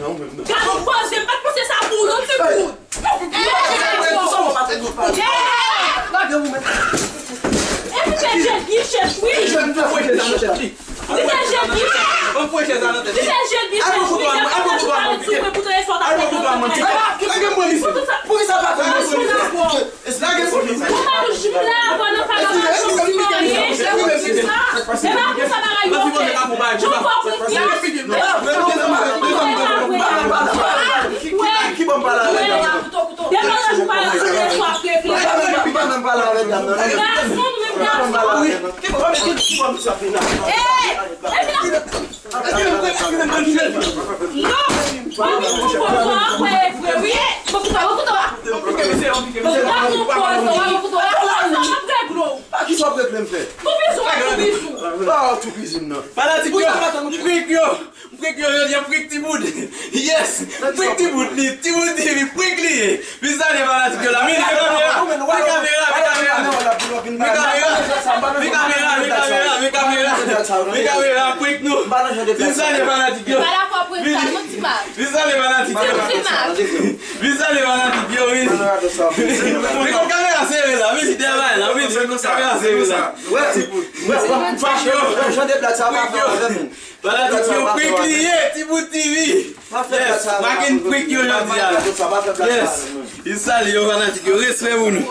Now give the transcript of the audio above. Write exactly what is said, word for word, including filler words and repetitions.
nan ou menm nan. Gad ou poze, m pa t panse sa pou yon ti kout. Lage ou menm. Epi se jèt li chèch wi. Li se jèt li chèch. Li se jèt li chèch wi. Li se jèt li chèch wi. Pou tande sou mwen pou tande sou mwen. Poukisa pa tande sou mwen? Lage pou li. Ou pa nou jwi la, ou pa nan fè la, ou pa nan fè la. E pa pou sa bagay yo fè. Jan pa konfyans. Ki ban m pale avèk dam nan? Depi lè jou pa la sou lè swa frekle. Ki ban m pale avèk dam nan? Gason nou menm gason. Ey! Epi la. Non! Mwen vin pou kote a, kwè e vre wi. Bon, kouto a, bon, kouto a. Bon, kouto a, bon, kouto a. Sa m ap regle w. A ki sa w ap regle m fè? Tou bizou, tou bizou. Ah, tou bizou nan. Fanatik yo, m prik yo. M prik yo jodi a, m prik Ti Boud. Yes! M prik Ti Boud li, Ti Boud T V, prik li ye. Vin salye fanatik yo la. Men kamera, men kamera, men kamera. Men kamera, men kamera, men kamera, men kamera. Men kamera, prank nou. Vin salye fanatik yo. Pa dakò prank sa, non, Ti Max. Vin salye fanatik yo. Ti Max. Vin salye fanatik yo, vin. Men kamera sere la, vin, dèyè la, vin, kamera sere la. Fanatik yo, prank li ye. Pou T V. Yes, pa gen prank yo jodi a la. Yes. Li salye yo fanatik yo, respè pou nou.